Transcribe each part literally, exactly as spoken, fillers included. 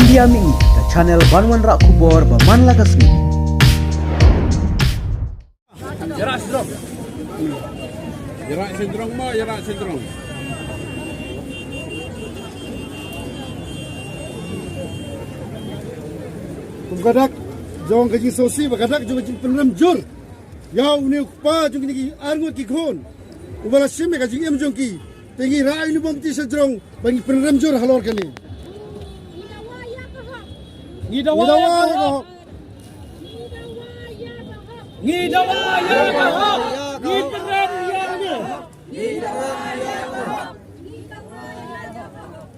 India Mihngi, ka channel ban wanrah khubor ba man la ka sngi. Ïarap sendrong. Ïarap sendrong mo, ïarap sendrong. Kum ka dak jong ka jingsngewsih bad ka dak jong ka jingpynrem jur ïa une u kpa jong kine ki arngut ki khun uba la shim ïa ka jingim jong ki. Te ngi rah ïa une u bym ti sha jrong ba ngi pynrem jur halor kane. Ngi dawa ïa ka hok. Ngi dawa ïa ka hok. Ngi pynrem ïa ka hok.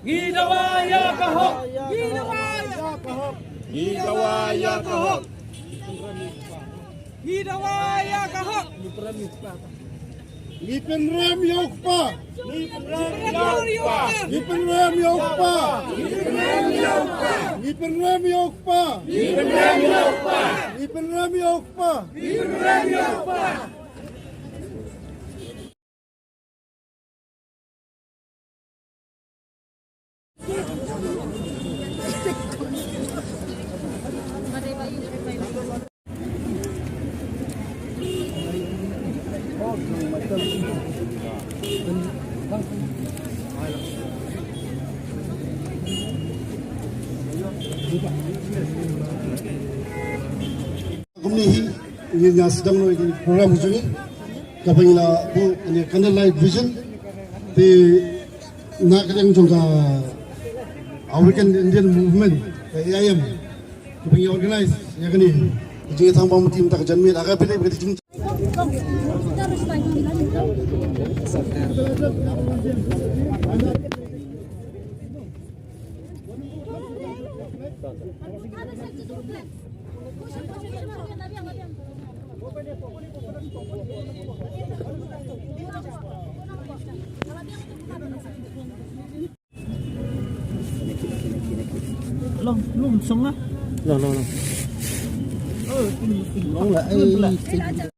Ngi dawa ïa ka hok. Ngi dawa ïa ka hok. Ngi dawa ïa ka hok. Ngi dawa ïa ka hok. Ngi pynrem ïa u kpa. Ngi pynrem ïa u kpa. Ngi pynrem ïa u kpa. Ngi pynrem ïa u kpa. Ngi pynrem ïa u kpa. Kumne hi ngin ïa sdang noh ïa ka program ka jong ngi kaba ngi la buh ïa ka candlelight vigil. Te na ka liang jong ka African Indian Movement, ka A I M, kaba ngi organize ïa kane ka jingïatham bam team ta ka janmiet ha ka bynta ka jing Long, long, song ah. Long, long, long. Long lah, eh.